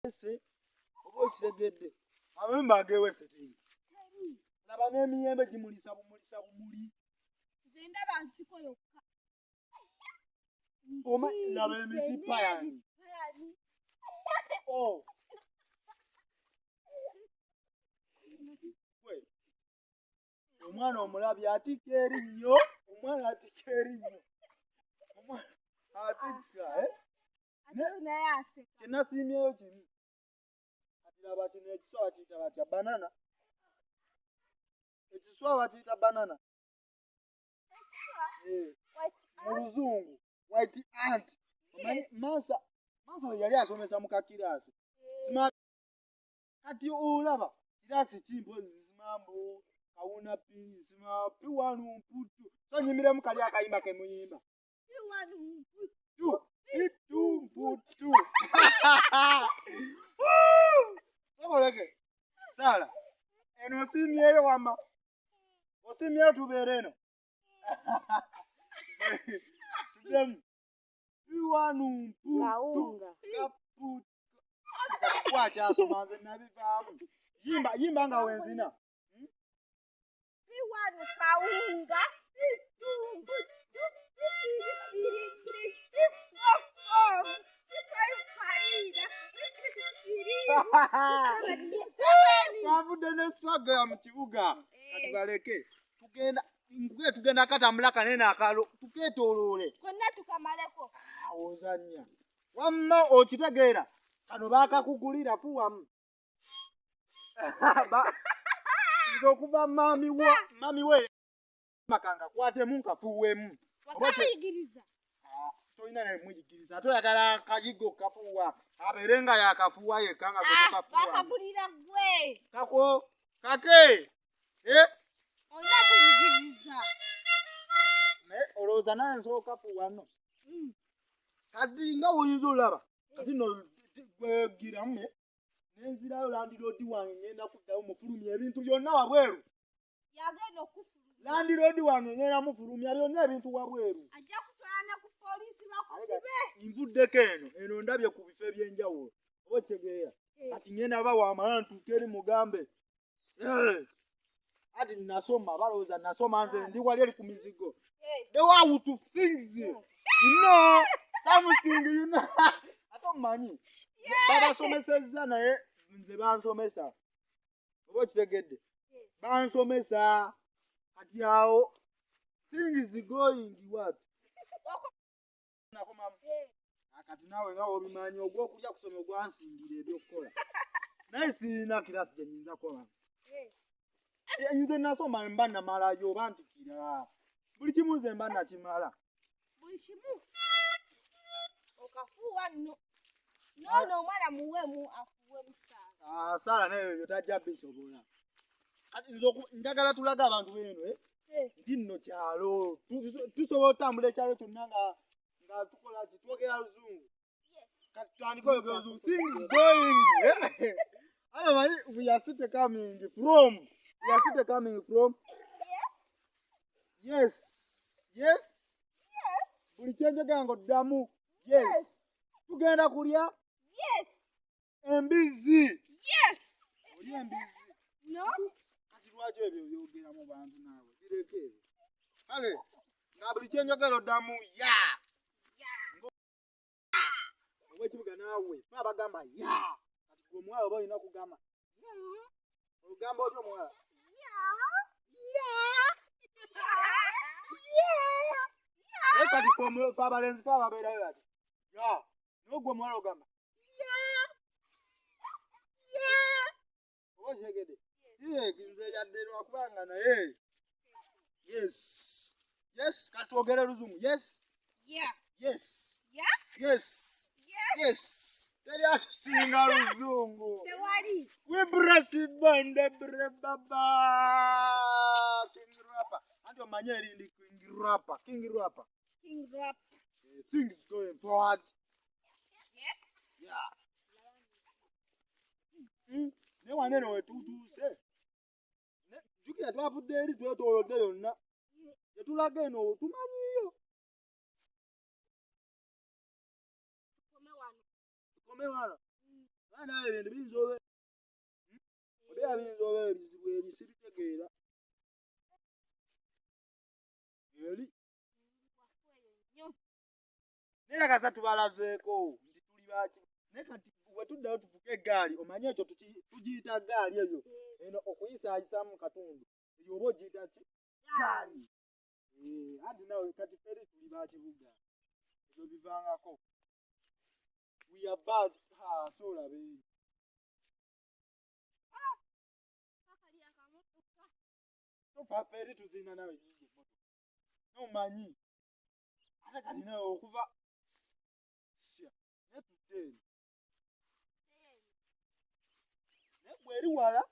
Ese oba okitegedde, amayumba ag'ewese teri. Laba n'emiyembe gimulisa bumulisa bumuli. Nze ndaba nsiko yokka. Oma laba emiti payani. Oh. Omwana omulabye atikka erinnyo, omwana atikka erinnyo, omwana atikka, eh? Kyenasiimyeyo kimu, kati laba kino ekiswa bakiyita batya? Banana. Ekiswa bakiyita banana. Eh, mu luzungu white ant. Omanyi mansa mansa we yali asomesa mu kakiraasi, kati olaba kiraasi ki mpozi zimambu kawuna pi zima pi wanu mputu so nyimiremu kali akayimba ke muyimba tu mputu. Soboleke Sala, eno osiimyeyo wama, osiimyeyo tubeere eno tuddemu pi wanu mputu kaputu kwakyasoma nze nabivaamu. Yimba yimba nga wenzina. Piwanu kawunga pitumbu Twavudde ne swaga mu kibuga, kati baleke tugenda nkuge tugenda katambula kanene akalo tuketooloole konna tukamaleko. Ozannya wamma okitegeera kano baakakugulira fuwamu. Nze okuva mami wa mami we makanga kwatemu nkafuuwemu. Wakamuyigiriza? Tolina nemuyigiriza, ate oyagala akayigo kafuuwa abeere nga yakafuuwa yekka nga gwe tokafuuwa. Bakagulira gwe. Kako kake, eh? Olina muyigiriza. Naye olowooza naye nsobola okafuuwa nno? Kati nga woyinza olaba kati no gwegiramu nenzirayo landiroodi wange ngenda kuddayo mufulumya ebintu byonna wabweru. Yagenda okufulumya. Landiroodi wange ngenda mufulumya byonna ebintu wabweru. Ajja kutwala ne ku poliisi bakusibe. Nvuddeko eno eno ndabye ku bifo eby'enjawulo oba okitegeera. Kati ngenda ba wamala ntuuke eri mugambe ati nasoma, balowooza nasoma nze ndi wali eri ku mizigo. The way to things, you know something, you know, ate omumanyi babasomesezza naye nze bansomesa oba okitegedde, bansomesa. Kati awo things going what nakomamu. Kati naawe nga wobimanyi ogwokulya kusoma ogwansingira ebyokukola, naye sirina kirasi gye nyinza kukola. Nze nasoma mba namalayo oba ntikira buli kimu nze mba nakimala. Buli kimu okafuuwa nno noono omwana muweemu afuuwemu Saala. Saala naye ebyo tajja bisobola. Kati nze njagala tulaga abantu beeno nti nno kyalo tusobola otambula ekyalo kyonna nga nga tukola ki, twogera luzungu. Kati tutandike oyogera luzungu. Things going, ayo manyi we are city coming from, we are city coming from. Yes, yes, buli kyenjogera nga oddamu yes. Tugenda kulya embizi. Oli embizi? No. Kati lwaki ebyo byogera mu bantu naawe? Bireke ebyo. Kale nga buli kyenjogera oddamu ya owekibuga naawe fe abagamba ya. Kati gwe omuwala oba olina kugamba ogamba otya omuwala? Naye kati fe abalenzi fe ababeerayo bati ya, naye gwe omuwala ogamba oba okitegedde? Nze yadde lwakubanga naye yes, yes. Kati twogere luzungu. Yes. Yes. Yes. Yes, teri atusinga luzungu. Tewali. We brasibande bre baba king rapper. Anti omanye erindi king rapper, king rapper. King rap. Things going forward. Yes. Yeah. Naye wano eno wetutuuse, jjukira twavudde eri twetoolodde yonna gyetulaga eno tumanyiyo. Tukome wano. Tukome wano. Nawe ebintu biyinza oba obeera biyinza oba ebizibu eri sibitegeera eri. Naye era kasa tubalazeeko nti tuli baki. Naye kati bwe tuddayo tuvuge eggaali, omanye ekyo tugiyita ggaali eyo eno okuyisaayisaamu mu katundu, eyo oba ogiyita ki? Ggaali. Anti nawe kati feri tuli ba kibuga, ebyo bivangako. We are bad. Ha, so olabe. Tofa feri tuzina nawe nyingi emmotoka. Nomanyi ate kati nawe okuva sya naye tudde eno. Naye gwe eri wala.